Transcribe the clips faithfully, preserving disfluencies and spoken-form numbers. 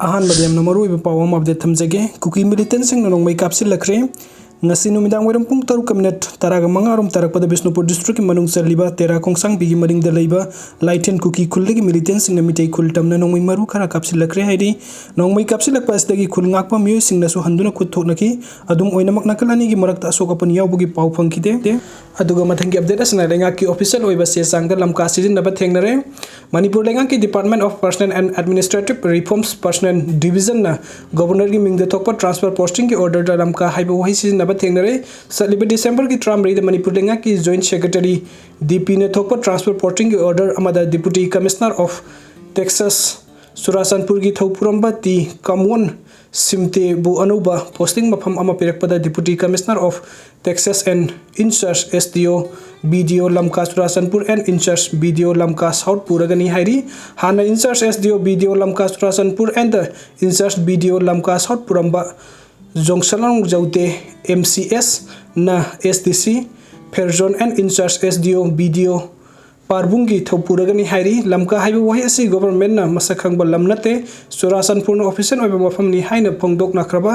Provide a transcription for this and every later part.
ꯑꯍꯥꯟꯕꯗ ꯌꯥꯝꯅ ꯃꯔꯨꯑꯣꯏꯕ ꯄꯥꯎ ꯑꯃ ꯑꯞꯗꯦꯠ ꯊꯝꯖꯒꯦ꯫ ꯀꯨꯀꯤ ꯃꯤꯂꯤꯇꯦꯟꯁꯤꯡꯅ ꯅꯣꯡꯃꯩ ꯀꯥꯞꯁꯤꯜꯂꯛꯈ꯭ꯔꯦ꯫ ꯉꯁꯤ ꯅꯨꯃꯤꯗꯥꯡ ꯋꯥꯏꯔꯝ ꯄꯨꯡ ꯇꯔꯨꯛꯀ ꯃꯤꯅꯠ ꯇꯔꯥꯒ ꯃꯉꯥ ꯔꯣꯝ ꯇꯥꯔꯛꯄꯗ ꯕꯤꯁꯅꯨꯄꯨꯔ ꯗꯤꯁꯇ꯭ꯔꯤꯛꯀꯤ ꯃꯅꯨꯡ ꯆꯜꯂꯤꯕ ꯇꯦꯔꯥ ꯈꯣꯡꯁꯥꯡꯕꯤꯒꯤ ꯃꯅꯤꯡꯗ ꯂꯩꯕ ꯂꯥꯏꯊꯦꯟ ꯀꯨꯀꯤ ꯈꯨꯜꯗꯒꯤ ꯃꯤꯂꯤꯇꯦꯟꯁꯤꯡꯅ ꯃꯤꯇꯩ ꯈꯨꯜ ꯇꯝꯅ ꯅꯣꯡꯃꯩ ꯃꯔꯨ ꯈꯔ ꯀꯥꯞꯁꯤꯜꯂꯛꯈ꯭ꯔꯦ ꯍꯥꯏꯔꯤ꯫ ꯅꯣꯡꯃꯩ ꯀꯥꯞꯁꯤꯜꯂꯛꯄ ꯑꯁꯤꯗꯒꯤ ꯈꯨꯜ ꯉꯥꯛꯄ ꯃꯤꯑꯣꯏꯁꯤꯡꯅꯁꯨ ꯍꯟꯗꯨꯅ ꯈꯨꯠ ꯊꯣꯛꯅꯈꯤ꯫ ꯑꯗꯨꯝ ꯑꯣꯏꯅꯃꯛ, ꯅꯥꯀꯜ ꯑꯅꯤꯒꯤ ꯃꯔꯛꯇ ꯑꯁꯣꯛ ꯑꯄꯟ ꯌꯥꯎꯕꯒꯤ ꯄꯥꯎ ꯐꯪꯈꯤꯗꯦ꯫ ꯑꯗꯨꯒ ꯃꯊꯪꯒꯤ ꯑꯞꯗꯦꯠ ꯑꯁꯤꯅ ꯂꯩꯉꯥꯛꯀꯤ ꯑꯣꯐꯤꯁꯤꯌꯦꯜ ꯑꯣꯏꯕ ꯆꯦ ꯆꯥꯡꯗ ꯂꯝꯀꯥ ꯁꯤꯖꯤꯟꯅꯕ ꯊꯦꯡꯅꯔꯦ꯫ ꯃꯅꯤꯄꯨꯔ ꯂꯩꯉꯥꯛꯀꯤ Department of Personnel and Administrative Reforms Personnel Divisionꯅ ꯒꯣꯕꯔꯅꯔꯒꯤ ꯃꯤꯡꯗ ꯊꯣꯛꯄ transfer postingꯒꯤ orderꯗ ꯂꯝꯀꯥ ꯍꯥꯏꯕ ꯋꯥꯍꯩ ꯁꯤꯖꯤꯟꯅꯕ ꯊꯦꯡꯅꯔꯦ꯫ ꯆꯠꯂꯤꯕ ꯗꯤꯁꯦꯝꯕꯔꯒꯤ ꯇꯔꯥꯃꯔꯤꯗ ꯃꯅꯤꯄꯨꯔ ꯂꯩꯉꯥꯛꯀꯤ Joint Secretary DPꯅ ꯊꯣꯛꯄ transfer postingꯒꯤ order ꯑꯃꯗ Deputy Commissioner of Taxes ꯆꯨꯔꯥꯆꯥꯟꯄꯨꯔꯒꯤ ꯊꯧꯄꯨꯔꯝꯕ ꯇꯤ ꯀꯥꯃꯣꯟ ꯁꯤꯝꯇꯦꯕꯨ ꯑꯅꯧꯕ posting ꯃꯐꯝ ꯑꯃ ꯄꯤꯔꯛꯄꯗ Deputy Commissioner of Taxes and in charge SDO BDO ꯂꯝꯀꯥ Churachandpur and in charge BDO ꯂꯝꯀꯥ South ꯄꯨꯔꯒꯅꯤ ꯍꯥꯏꯔꯤ꯫ ꯍꯥꯟꯅ in charge SDO BDO ꯂꯝꯀꯥ Churachandpur and in charge BDO ꯂꯝꯀꯥ South ꯄꯨꯔꯝꯕ ꯖꯣꯡꯁꯂꯥꯡ ꯖꯧꯇꯦ MCSꯅ SDC Fairzawn and in charge SDO BDO ꯄꯥꯔꯕꯨꯡꯒꯤ ꯊꯧꯄꯨꯔꯒꯅꯤ ꯍꯥꯏꯔꯤ꯫ ꯂꯝꯀꯥ ꯍꯥꯏꯕ ꯋꯥꯍꯩ ꯑꯁꯤ ꯒꯣꯕꯔꯃꯦꯟꯅ ꯃꯁꯛ ꯈꯪꯕ ꯂꯝ ꯅꯠꯇꯦ, ꯆꯨꯔꯥꯆꯥꯟꯄꯨꯔꯅ ꯑꯣꯐꯤꯁꯤꯌꯦꯜ ꯑꯣꯏꯕ ꯃꯐꯝꯅꯤ ꯍꯥꯏꯅ ꯐꯣꯡꯗꯣꯛꯅꯈ꯭ꯔꯕ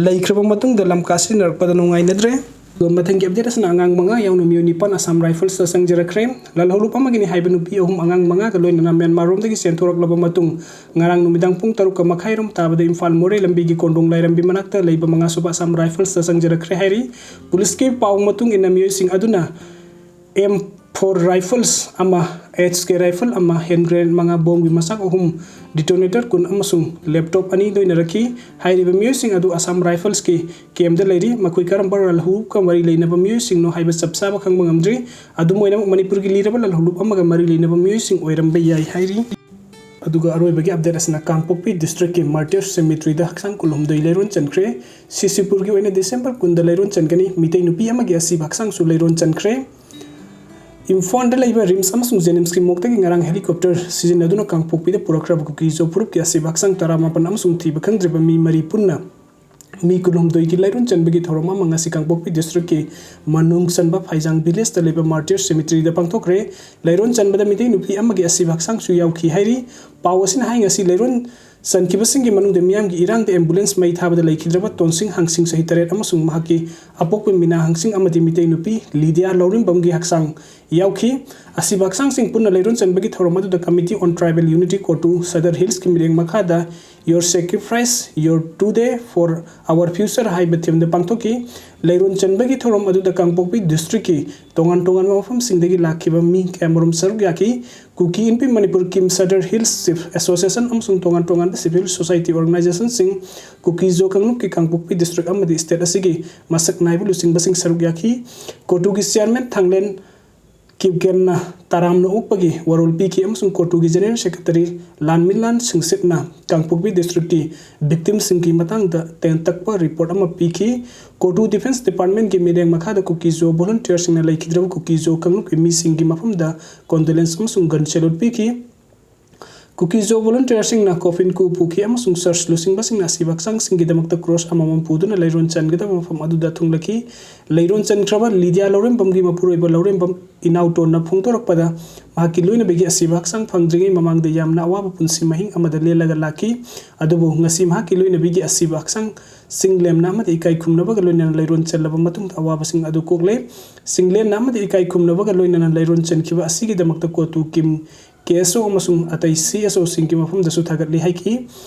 ꯂꯩꯈ꯭ꯔꯕ ꯃꯇꯨꯡꯗ ꯂꯝꯀꯥ ꯁꯤꯖꯤꯟꯅꯔꯛꯄꯗ ꯅꯨꯡꯉꯥꯏꯅꯗ꯭ꯔꯦ꯫ ꯑꯗꯨꯒ ꯃꯊꯪꯒꯤ ꯑꯞꯗꯦꯠ ꯑꯁꯤꯅ ꯑꯉꯥꯡ ꯃꯉꯥ ꯌꯥꯎꯅ ꯃꯤꯑꯣꯏ ꯅꯤꯄꯥꯟ ꯑꯁꯥꯝ ꯔꯥꯏꯐꯜꯁꯇ ꯆꯪꯖꯔꯛꯈ꯭ꯔꯦ꯫ ꯂꯥꯜꯍꯧꯂꯨꯞ ꯑꯃꯒꯤꯅꯤ ꯍꯥꯏꯕ ꯅꯨꯄꯤ ꯑꯍꯨꯝ ꯑꯉꯥꯡ ꯃꯉꯥꯒ ꯂꯣꯏꯅꯅ ꯃ꯭ꯌꯥꯟꯃꯥꯔꯔꯣꯝꯗꯒꯤ ꯆꯦꯟꯊꯣꯔꯛꯂꯕ ꯃꯇꯨꯡ ꯉꯔꯥꯡ ꯅꯨꯃꯤꯗꯥꯡ ꯄꯨꯡ ꯇꯔꯨꯛꯀ ꯃꯈꯥꯏꯔꯣꯝ ꯇꯥꯕꯗ ꯏꯝꯐꯥꯜ ꯃꯣꯔꯦ ꯂꯝꯕꯤꯒꯤ ꯀꯣꯟꯗꯣꯡ ꯂꯥꯏꯔꯝꯕꯤ ꯃꯅꯥꯛꯇ ꯂꯩꯕ ꯃꯉꯥꯁꯨꯕ ꯑꯁꯥꯝ ꯔꯥꯏꯐꯜꯁꯇ ꯆꯪꯖꯔꯛꯈ꯭ꯔꯦ ꯍꯥꯏꯔꯤ꯫ ꯄꯨꯂꯤꯁꯀꯤ ꯄꯥꯎ ꯃꯇꯨꯡ ꯏꯟꯅ ꯃꯤꯑꯣꯏꯁꯤꯡ ꯑꯗꯨꯅ M four rifles ꯑꯃ, HK rifle ꯑꯃ, hand grenade ꯃꯉꯥ, ꯕꯣꯝꯒꯤ ꯃꯆꯥꯛ ꯑꯍꯨꯝ, detonator ꯀꯨꯟ ꯑꯃꯁꯨꯡ laptop ꯑꯅꯤ ꯂꯣꯏꯅꯔꯛꯈꯤ꯫ ꯍꯥꯏꯔꯤꯕ ꯃꯤꯑꯣꯏꯁꯤꯡ ꯑꯗꯨ ꯑꯁꯥꯝ ꯔꯥꯏꯐꯜꯁꯀꯤ ꯀꯦꯝꯗ ꯂꯩꯔꯤ꯫ ꯃꯈꯣꯏ ꯀꯔꯝꯕ ꯂꯥꯜꯍꯧꯂꯨꯞꯀ ꯃꯔꯤ ꯂꯩꯅꯕ ꯃꯤꯑꯣꯏꯁꯤꯡꯅꯣ ꯍꯥꯏꯕ ꯆꯞ ꯆꯥꯕ ꯈꯪꯕ ꯉꯝꯗ꯭ꯔꯤ꯫ ꯑꯗꯨꯝ ꯑꯣꯏꯅꯃꯛ, ꯃꯅꯤꯄꯨꯔꯒꯤ ꯂꯤꯔꯕ ꯂꯥꯜꯍꯧꯂꯨꯞ ꯑꯃꯒ ꯃꯔꯤ ꯂꯩꯅꯕ ꯃꯤꯑꯣꯏꯁꯤꯡ ꯑꯣꯏꯔꯝꯕ ꯌꯥꯏ ꯍꯥꯏꯔꯤ꯫ ꯑꯗꯨꯒ ꯑꯔꯣꯏꯕꯒꯤ ꯑꯞꯗꯦꯠ ꯑꯁꯤꯅ ꯀꯥꯡꯄꯣꯛꯄꯤ ꯗꯤꯁꯇ꯭ꯔꯤꯛꯀꯤ ꯃꯥꯔꯇꯤꯌꯔ ꯁꯦꯃꯤꯇ꯭ꯔꯤꯗ ꯍꯛꯆꯥꯡ ꯀꯨꯟꯍꯨꯝꯗꯣꯏ ꯂꯩꯔꯣꯟ ꯆꯟꯈ꯭ꯔꯦ꯫ ꯁꯤꯁꯤꯄꯨꯔꯒꯤ ꯑꯣꯏꯅ ꯗꯤꯁꯦꯝꯕꯔ ꯀꯨꯟꯗ ꯂꯩꯔꯣꯟ ꯆꯟꯒꯅꯤ꯫ ꯃꯤꯇꯩ ꯅꯨꯄꯤ ꯑꯃꯒꯤ ꯑꯁꯤꯕ ꯍꯛꯆꯥꯡꯁꯨ ꯂꯩꯔꯣꯟ ꯆꯟꯈ꯭ꯔꯦ꯫ ꯏꯝꯐꯥꯜꯗ ꯂꯩꯕ ꯔꯤꯝꯁ ꯑꯃꯁꯨꯡ ꯖꯦꯅꯤꯝꯁꯀꯤ ꯃꯣꯛꯇꯒꯤ ꯉꯔꯥꯡ ꯍꯦꯂꯤꯀꯣꯞꯇꯔ ꯁꯤꯖꯤꯟꯅꯗꯨꯅ ꯀꯥꯡꯄꯣꯛꯄꯤꯗ ꯄꯨꯔꯛꯈ꯭ꯔꯕ ꯀꯨꯀꯤ ꯖꯣ ꯐꯨꯔꯨꯞꯀꯤ ꯑꯁꯤꯕ ꯍꯛꯆꯥꯡ ꯇꯔꯥꯃꯥꯄꯟ ꯑꯃꯁꯨꯡ ꯊꯤꯕ ꯈꯪꯗ꯭ꯔꯤꯕ ꯃꯤ ꯃꯔꯤ ꯄꯨꯟꯅ ꯃꯤ ꯀꯨꯟꯍꯨꯝꯗꯣꯏꯒꯤ ꯂꯩꯔꯣꯟ ꯆꯟꯕꯒꯤ ꯊꯧꯔꯝ ꯑꯃ ꯉꯁꯤ ꯀꯥꯡꯄꯣꯛꯄꯤ ꯗꯤꯁꯇ꯭ꯔꯤꯛꯀꯤ ꯃꯅꯨꯡ ꯆꯟꯕ ꯐꯥꯏꯖꯥꯡ ꯚꯤꯂꯦꯖꯇ ꯂꯩꯕ ꯃꯥꯔꯇꯤꯌꯔ ꯁꯦꯃꯤꯇ꯭ꯔꯤꯗ ꯄꯥꯡꯊꯣꯛꯈ꯭ꯔꯦ꯫ ꯂꯩꯔꯣꯟ ꯆꯟꯕꯗ ꯃꯤꯇꯩ ꯅꯨꯄꯤ ꯑꯃꯒꯤ ꯑꯁꯤꯕ ꯍꯛꯆꯥꯡꯁꯨ ꯌꯥꯎꯈꯤ ꯍꯥꯏꯔꯤ꯫ ꯄꯥꯎ ꯑꯁꯤꯅ ꯍꯥꯏ, ꯉꯁꯤ ꯂꯩꯔꯣꯟ ꯆꯟꯈꯤꯕꯁꯤꯡꯒꯤ ꯃꯅꯨꯡꯗ ꯃꯤꯌꯥꯝꯒꯤ ꯏꯔꯥꯡꯗ ꯑꯦꯝꯕꯨꯂꯦꯟꯁ ꯃꯩ ꯊꯥꯕꯗ ꯂꯩꯈꯤꯗ꯭ꯔꯕ ꯇꯣꯟꯁꯤꯡ ꯍꯥꯡꯁꯤꯡ, ꯆꯍꯤ ꯇꯔꯦꯠ, ꯑꯃꯁꯨꯡ ꯃꯍꯥꯛꯀꯤ ꯑꯄꯣꯛꯄ ꯃꯤꯅꯥ ꯍꯥꯡꯁꯤꯡ ꯑꯃꯗꯤ ꯃꯤꯇꯩ ꯅꯨꯄꯤ ꯂꯤꯗꯤꯌꯥ ꯂꯧꯔꯦꯝꯕꯝꯒꯤ ꯍꯛꯆꯥꯡ ꯌꯥꯎꯈꯤ꯫ ꯑꯁꯤꯕ ꯍꯛꯆꯥꯡꯁꯤꯡ ꯄꯨꯟꯅ ꯂꯩꯔꯣꯟ ꯆꯟꯕꯒꯤ ꯊꯧꯔꯝ ꯑꯗꯨꯗ Committee on Tribal Unity ꯀꯣꯇꯨ Sadar ꯍꯤꯜꯁꯀꯤ ꯃꯤꯠꯌꯦꯡ ꯃꯈꯥꯗ Your Sacrifice, Your Today for Our Future ꯍꯥꯏꯕ ꯊꯤꯝꯗ ꯄꯥꯡꯊꯣꯛꯈꯤ꯫ ꯂꯩꯔꯣꯟ ꯆꯟꯕꯒꯤ ꯊꯧꯔꯝ ꯑꯗꯨꯗ ꯀꯥꯡꯄꯣꯛꯄꯤ ꯗꯤꯁꯇ꯭ꯔꯤꯛꯀꯤ ꯇꯣꯉꯥꯟ ꯇꯣꯉꯥꯟꯕ ꯃꯐꯝꯁꯤꯡꯗꯒꯤ ꯂꯥꯛꯈꯤꯕ ꯃꯤ ꯀꯌꯥꯃꯔꯨꯝ ꯁꯔꯨꯛ ꯌꯥꯈꯤ꯫ ꯀꯨꯀꯤ ꯏꯟꯄꯤ ꯃꯅꯤꯄꯨꯔ ꯀꯤꯝ ꯁꯗꯔ ꯍꯤꯜꯁ ꯆꯤꯐ ꯑꯦꯁꯣꯁꯤꯌꯦꯁꯟ ꯑꯃꯁꯨꯡ ꯇꯣꯉꯥꯟ ꯇꯣꯉꯥꯟꯕ ꯁꯤꯚꯤꯜ ꯁꯣꯁꯥꯏꯇꯤ ꯑꯣꯔꯒꯅꯥꯏꯖꯦꯁꯟꯁꯤꯡ, ꯀꯨꯀꯤ ꯖꯣ ꯀꯥꯡꯂꯨꯞꯀꯤ ꯀꯥꯡꯄꯣꯛꯄꯤ ꯗꯤꯁꯇ꯭ꯔꯤꯛ ꯑꯃꯗꯤ ꯁ꯭ꯇꯦꯠ ꯑꯁꯤꯒꯤ ꯃꯁꯛ ꯅꯥꯏꯕ ꯂꯨꯆꯤꯡꯕꯁꯤꯡ ꯁꯔꯨꯛ ꯌꯥꯈꯤ꯫ ꯀꯣꯇꯨꯒꯤ ꯆꯤꯌꯥꯔꯃꯦꯟ ꯊꯥꯡꯂꯦꯟ ꯀꯤꯞꯒꯦꯟꯅ ꯇꯔꯥꯝꯅ ꯑꯣꯛꯄꯒꯤ ꯋꯥꯔꯣꯜ ꯄꯤꯈꯤ ꯑꯃꯁꯨꯡ ꯀꯣꯇꯨꯒꯤ ꯖꯦꯅꯔꯦꯜ ꯁꯦꯀ꯭ꯔꯦꯇꯔꯤ ꯂꯥꯟꯃꯤꯂꯥꯟ ꯁꯤꯡꯁꯤꯠꯅ ꯀꯥꯡꯄꯣꯛꯄꯤ ꯗꯤꯁꯇ꯭ꯔꯤꯛꯀꯤ ꯚꯤꯛꯇꯤꯝꯁꯤꯡꯒꯤ ꯃꯇꯥꯡꯗ ꯇꯦꯟꯇꯛꯄ ꯔꯤꯄꯣꯔꯠ ꯑꯃ ꯄꯤꯈꯤ꯫ ꯀꯣꯇꯨ ꯗꯤꯐꯦꯟꯁ ꯗꯤꯄꯥꯔꯠꯃꯦꯟꯒꯤ ꯃꯤꯠꯌꯦꯡ ꯃꯈꯥꯗ ꯀꯨꯀꯤ ꯖꯣ ꯚꯣꯂꯨꯟꯇꯤꯌꯔꯁꯤꯡꯅ ꯂꯩꯈꯤꯗ꯭ꯔꯕ ꯀꯨꯀꯤ ꯖꯣ ꯀꯥꯡꯂꯨꯞꯀꯤ ꯃꯤꯁꯤꯡꯒꯤ ꯃꯐꯝꯗ ꯀꯣꯟꯗꯣꯂꯦꯟꯁ ꯑꯃꯁꯨꯡ ꯒꯟ ꯁꯦꯂꯨꯠ ꯄꯤꯈꯤ꯫ ꯀꯨꯀꯤ ꯖꯣ ꯚꯣꯂꯨꯟꯇꯤꯌꯔꯁꯤꯡꯅ ꯀꯣꯐꯤꯟ ꯀꯨ ꯄꯨꯈꯤ ꯑꯃꯁꯨꯡ ꯆꯔꯆ ꯂꯨꯆꯤꯡꯕꯁꯤꯡꯅ ꯑꯁꯤꯕ ꯍꯛꯆꯥꯡꯁꯤꯡꯒꯤꯗꯃꯛꯇ ꯀ꯭ꯔꯣꯁ ꯑꯃꯃꯝ ꯄꯨꯗꯨꯅ ꯂꯩꯔꯣꯟ ꯆꯟꯒꯗꯕ ꯃꯐꯝ ꯑꯗꯨꯗ ꯊꯨꯡꯂꯈꯤ꯫ ꯂꯩꯔꯣꯟ ꯆꯟꯈ꯭ꯔꯕ ꯂꯤꯗꯤꯌꯥ ꯂꯧꯔꯦꯝꯕꯝꯒꯤ ꯃꯄꯨꯔꯣꯏꯕ ꯂꯧꯔꯦꯝꯕꯝ ꯏꯅꯥꯎꯇꯣꯟꯅ ꯐꯣꯡꯗꯣꯔꯛꯄꯗ, ꯃꯍꯥꯛꯀꯤ ꯂꯣꯏꯅꯕꯤꯒꯤ ꯑꯁꯤꯕ ꯍꯛꯆꯥꯡ ꯐꯪꯗ꯭ꯔꯤꯉꯩ ꯃꯃꯥꯡꯗ ꯌꯥꯝꯅ ꯑꯋꯥꯕ ꯄꯨꯟꯁꯤ ꯃꯍꯤꯡ ꯑꯃꯗ ꯂꯦꯜꯂꯒ ꯂꯥꯛꯈꯤ꯫ ꯑꯗꯨꯕꯨ ꯉꯁꯤ ꯃꯍꯥꯛꯀꯤ ꯂꯣꯏꯅꯕꯤꯒꯤ ꯑꯁꯤꯕ ꯍꯛꯆꯥꯡ ꯆꯤꯡꯂꯦꯝꯅ ꯑꯃꯗꯤ ꯏꯀꯥꯏ ꯈꯨꯝꯅꯕꯒ ꯂꯣꯏꯅꯅ ꯂꯩꯔꯣꯟ ꯆꯜꯂꯕ ꯃꯇꯨꯡꯗ ꯑꯋꯥꯕꯁꯤꯡ ꯑꯗꯨ ꯀꯣꯛꯂꯦ꯫ ꯆꯤꯡꯂꯦꯝꯅ ꯑꯃꯗꯤ ꯏꯀꯥꯏ ꯈꯨꯝꯅꯕꯒ ꯂꯣꯏꯅꯅ ꯂꯩꯔꯣꯟ ꯆꯟꯈꯤꯕ ꯑꯁꯤꯒꯤꯗꯃꯛꯇ ꯀꯣꯇꯨ ꯀꯤꯝ ꯀꯦ ꯑꯦꯁ ꯑꯣ ꯑꯃꯁꯨꯡ ꯑꯇꯩ ꯁꯤ ꯑꯦꯁ ꯑꯣꯁꯤꯡꯒꯤ ꯃꯐꯝꯗꯁꯨ ꯊꯥꯒꯠꯂꯤ ꯍꯥꯏꯈꯤ꯫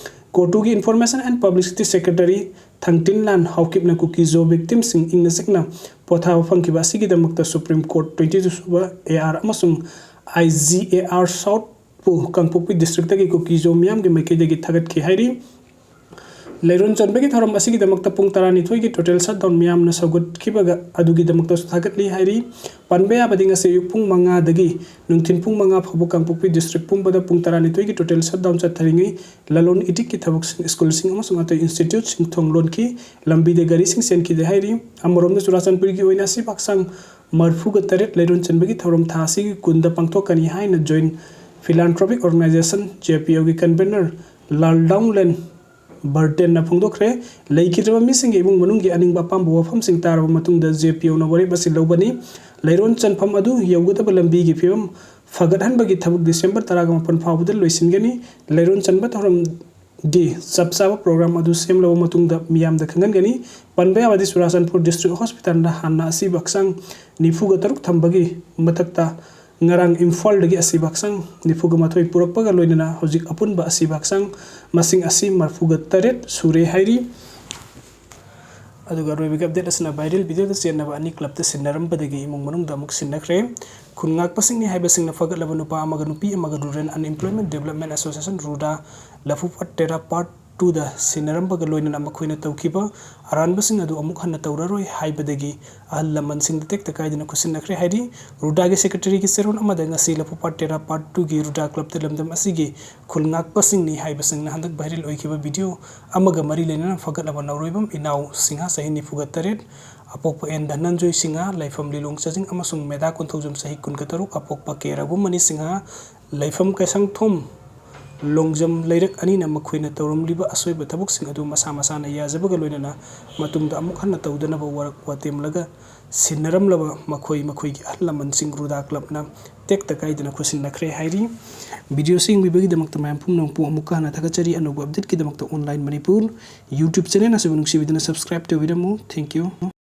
ꯀꯣꯇꯨꯒꯤ Information and Publicity Secretary ꯊꯥꯡꯇꯤꯟꯂꯥꯟ ꯍꯥꯎꯀꯤꯞꯅ ꯀꯨꯀꯤ ꯖꯣ ꯚꯤꯛꯇꯤꯝꯁꯤꯡ ꯏꯪꯅ ꯆꯤꯛꯅ ꯄꯣꯊꯥꯕ ꯐꯪꯈꯤꯕ ꯑꯁꯤꯒꯤꯗꯃꯛꯇ Supreme Court twenty two ꯁꯨꯕ ꯑꯦ ꯑꯥꯔ ꯑꯃꯁꯨꯡ ꯑꯥꯏ ꯖꯤ ꯑꯦ ꯑꯥꯔ ꯁꯥꯎꯠꯄꯨ ꯀꯥꯡꯄꯣꯛꯄꯤ ꯗꯤꯁꯇ꯭ꯔꯤꯛꯇꯒꯤ ꯀꯨꯀꯤ ꯖꯣ ꯃꯤꯌꯥꯝꯒꯤ ꯃꯥꯏꯀꯩꯗꯒꯤ ꯊꯥꯒꯠꯈꯤ ꯍꯥꯏꯔꯤ꯫ ꯂꯩꯔꯣꯟ ꯆꯟꯕꯒꯤ ꯊꯧꯔꯝ ꯑꯁꯤꯒꯤꯗꯃꯛꯇ ꯄꯨꯡ ꯇꯔꯥꯅꯤꯊꯣꯏꯒꯤ total shutdown ꯃꯤꯌꯥꯝꯅ ꯁꯧꯒꯠꯈꯤꯕꯒ ꯑꯗꯨꯒꯤꯗꯃꯛꯇꯁꯨ ꯊꯥꯒꯠꯂꯤ ꯍꯥꯏꯔꯤ꯫ ꯄꯟꯕ ꯌꯥꯕꯗꯤ ꯉꯁꯤ ꯑꯌꯨꯛ ꯄꯨꯡ ꯃꯉꯥꯗꯒꯤ ꯅꯨꯡꯊꯤꯜ ꯄꯨꯡ ꯃꯉꯥ ꯐꯥꯎꯕ ꯀꯥꯡꯄꯣꯛꯄꯤ ꯗꯤꯁꯇ꯭ꯔꯤꯛ ꯄꯨꯝꯕꯗ ꯄꯨꯡ ꯇꯔꯥꯅꯤꯊꯣꯏꯒꯤ total shutdown ꯆꯠꯊꯔꯤꯉꯩ ꯂꯂꯣꯟ ꯏꯇꯤꯛꯀꯤ ꯊꯕꯛꯁꯤꯡ, ꯁ꯭ꯀꯨꯜꯁꯤꯡ ꯑꯃꯁꯨꯡ ꯑꯇꯩ ꯏꯟꯁꯇꯤꯇ꯭ꯌꯨꯠꯁꯤꯡ ꯊꯣꯡ ꯂꯣꯟꯈꯤ꯫ ꯂꯝꯕꯤꯗ ꯒꯥꯔꯤꯁꯤꯡ ꯆꯦꯟꯈꯤꯗꯦ ꯍꯥꯏꯔꯤ꯫ ꯑꯃꯔꯣꯝꯗ ꯆꯨꯔꯥꯆꯥꯟꯄꯨꯔꯒꯤ ꯑꯣꯏꯅ ꯑꯁꯤꯕ ꯍꯛꯆꯥꯡ ꯃꯔꯤꯐꯨꯒ ꯇꯔꯦꯠ ꯂꯩꯔꯣꯟ ꯆꯟꯕꯒꯤ ꯊꯧꯔꯝ ꯊꯥ ꯑꯁꯤꯒꯤ ꯀꯨꯟꯗ ꯄꯥꯡꯊꯣꯛꯀꯅꯤ ꯍꯥꯏꯅ Joint Philanthropic Organization, J P O ꯒꯤ convener ꯂꯥꯜꯗꯥꯎꯂꯦꯟ ꯕꯔꯇꯦꯟꯅ ꯐꯣꯡꯗꯣꯛꯈ꯭ꯔꯦ꯫ ꯂꯩꯈꯤꯗ꯭ꯔꯕ ꯃꯤꯁꯤꯡꯒꯤ ꯏꯃꯨꯡ ꯃꯅꯨꯡꯒꯤ ꯑꯅꯤꯡꯕ ꯑꯄꯥꯝꯕ ꯋꯥꯐꯝꯁꯤꯡ ꯇꯥꯔꯕ ꯃꯇꯨꯡꯗ ꯖꯦ ꯄꯤ ꯑꯣꯅ ꯋꯥꯔꯦꯞ ꯑꯁꯤ ꯂꯧꯒꯅꯤ꯫ ꯂꯩꯔꯣꯟ ꯆꯟꯐꯝ ꯑꯗꯨ ꯌꯧꯒꯗꯕ ꯂꯝꯕꯤꯒꯤ ꯐꯤꯕꯝ ꯐꯒꯠꯍꯟꯕꯒꯤ ꯊꯕꯛ ꯗꯤꯁꯦꯝꯕꯔ ꯇꯔꯥꯃꯥꯄꯟ ꯐꯥꯎꯕꯗ ꯂꯣꯏꯁꯤꯟꯒꯅꯤ꯫ ꯂꯩꯔꯣꯟ ꯆꯟꯕ ꯊꯧꯔꯝꯒꯤ ꯆꯞ ꯆꯥꯕ ꯄ꯭ꯔꯣꯒ꯭ꯔꯥꯝ ꯑꯗꯨ ꯁꯦꯝꯂꯕ ꯃꯇꯨꯡꯗ ꯃꯤꯌꯥꯝꯗ ꯈꯪꯍꯟꯒꯅꯤ꯫ ꯄꯟꯕ ꯌꯥꯕꯗꯤ ꯆꯨꯔꯥꯆꯥꯟꯄꯨꯔ ꯗꯤꯁꯇ꯭ꯔꯤꯛ ꯍꯣꯁꯄꯤꯇꯥꯜꯗ ꯍꯥꯟꯅ ꯑꯁꯤꯕ ꯍꯛꯆꯥꯡ ꯅꯤꯐꯨꯒ ꯇꯔꯨꯛ ꯊꯝꯕꯒꯤ ꯃꯊꯛꯇ ꯉꯔꯥꯡ ꯏꯝꯐꯥꯜꯗꯒꯤ ꯑꯁꯤꯕ ꯍꯛꯆꯥꯡ ꯅꯤꯐꯨꯒ ꯃꯥꯊꯣꯏ ꯄꯨꯔꯛꯄꯒ ꯂꯣꯏꯅꯅ ꯍꯧꯖꯤꯛ ꯑꯄꯨꯟꯕ ꯑꯁꯤꯕ ꯍꯛꯆꯥꯡ ꯃꯁꯤꯡ ꯑꯁꯤ ꯃꯔꯤꯐꯨꯒ ꯇꯔꯦꯠ ꯁꯨꯔꯦ ꯍꯥꯏꯔꯤ꯫ ꯑꯗꯨꯒ ꯑꯔꯣꯏꯕꯒꯤ ꯑꯞꯗꯦꯠ ꯑꯁꯤꯅ ꯚꯥꯏꯔꯦꯜ ꯚꯤꯗꯤꯑꯣꯗ ꯆꯦꯟꯅꯕ ꯑꯅꯤ ꯀ꯭ꯂꯕꯇ ꯁꯤꯟꯅꯔꯝꯕꯗꯒꯤ ꯏꯃꯨꯡ ꯃꯅꯨꯡꯗ ꯑꯃꯨꯛ ꯁꯤꯟꯅꯈ꯭ꯔꯦ꯫ ꯈꯨꯟ ꯉꯥꯛꯄꯁꯤꯡꯅꯤ ꯍꯥꯏꯕꯁꯤꯡꯅ ꯐꯒꯠꯂꯕ ꯅꯨꯄꯥ ꯑꯃꯒ ꯅꯨꯄꯤ ꯑꯃꯒ Rural Unemployment Development Association, ꯔꯨꯗꯥ, ꯂꯐꯨꯄꯥꯠ ꯇꯦꯔꯥ ꯄꯥꯔꯠ ꯇꯨꯗ ꯁꯤꯟꯅꯔꯝꯕꯒ ꯂꯣꯏꯅꯅ ꯃꯈꯣꯏꯅ ꯇꯧꯈꯤꯕ ꯑꯔꯥꯟꯕꯁꯤꯡ ꯑꯗꯨ ꯑꯃꯨꯛ ꯍꯟꯅ ꯇꯧꯔꯔꯣꯏ ꯍꯥꯏꯕꯗꯒꯤ ꯑꯍꯜ ꯂꯃꯟꯁꯤꯡꯗ ꯇꯦꯛꯇ ꯀꯥꯏꯗꯅ ꯈꯨꯠꯁꯤꯟꯅꯈ꯭ꯔꯦ ꯍꯥꯏꯔꯤ꯫ ꯔꯨꯗꯥꯒꯤ ꯁꯦꯀ꯭ꯔꯦꯇꯔꯤꯒꯤ ꯆꯦꯔꯣꯜ ꯑꯃꯗ ꯉꯁꯤ ꯂꯐꯨꯄꯥꯠ ꯇꯦꯔꯥ ꯄꯥꯔꯠ ꯇꯨꯒꯤ ꯔꯨꯗꯥ ꯀ꯭ꯂꯕꯇ ꯂꯝꯗꯝ ꯑꯁꯤꯒꯤ ꯈꯨꯜ ꯉꯥꯛꯄꯁꯤꯡꯅꯤ ꯍꯥꯏꯕꯁꯤꯡꯅ ꯍꯟꯗꯛ ꯚꯥꯏꯔꯦꯜ ꯑꯣꯏꯈꯤꯕ ꯚꯤꯗꯤꯑꯣ ꯑꯃꯒ ꯃꯔꯤ ꯂꯩꯅꯅ ꯐꯒꯠꯂꯕ ꯅꯧꯔꯣꯏꯕꯝ ꯏꯅꯥꯎ ꯁꯤꯡꯍ, ꯆꯍꯤ ꯅꯤꯐꯨꯒ ꯇꯔꯦꯠ, ꯑꯄꯣꯛꯄ ꯑꯦꯟ ꯙꯅꯟꯖꯣꯏ ꯁꯤꯡꯍ, ꯂꯩꯐꯝ ꯂꯤꯂꯣꯡ ꯆꯥꯖꯤꯡ, ꯑꯃꯁꯨꯡ ꯃꯦꯙꯥ ꯀꯣꯟꯊꯧꯖꯝ, ꯆꯍꯤ ꯀꯨꯟꯒ ꯇꯔꯨꯛ, ꯑꯄꯣꯛꯄ ꯀꯦ ꯔꯘꯨꯃꯅꯤ ꯁꯤꯡꯍ, ꯂꯩꯐꯝ ꯀꯩꯁꯥꯡꯊꯣꯝ ꯂꯣꯡꯖꯝ ꯂꯩꯔꯛ ꯑꯅꯤꯅ ꯃꯈꯣꯏꯅ ꯇꯧꯔꯝꯂꯤꯕ ꯑꯁꯣꯏꯕ ꯊꯕꯛꯁꯤꯡ ꯑꯗꯨ ꯃꯁꯥ ꯃꯁꯥꯅ ꯌꯥꯖꯕꯒ ꯂꯣꯏꯅꯅ ꯃꯇꯨꯡꯗ ꯑꯃꯨꯛ ꯍꯟꯅ ꯇꯧꯗꯅꯕ ꯋꯥꯔꯛ ꯋꯥꯇꯦꯝꯂꯒ ꯁꯤꯟꯅꯔꯝꯂꯕ ꯃꯈꯣꯏ ꯃꯈꯣꯏꯒꯤ ꯑꯍꯜ ꯂꯃꯟꯁꯤꯡ ꯔꯨꯗꯥ ꯀ꯭ꯂꯕꯅ ꯇꯦꯛꯇ ꯀꯥꯏꯗꯅ ꯈꯨꯠꯁꯤꯟꯅꯈ꯭ꯔꯦ ꯍꯥꯏꯔꯤ꯫ ꯚꯤꯗꯤꯑꯣꯁꯤ ꯌꯦꯡꯕꯤꯕꯒꯤꯗꯃꯛꯇ ꯃꯌꯥꯝ ꯄꯨꯝꯅꯃꯛꯄꯨ ꯑꯃꯨꯛꯀ ꯍꯟꯅ ꯊꯥꯒꯠꯆꯔꯤ꯫ ꯑꯅꯧꯕ ꯑꯞꯗꯦꯠꯀꯤꯗꯃꯛꯇ Online Manipur YouTube channel ꯑꯁꯤꯕꯨ ꯅꯨꯡꯁꯤꯕꯤꯗꯨꯅ subscribe ꯇꯧꯕꯤꯔꯝꯃꯨ꯫ Thank you꯫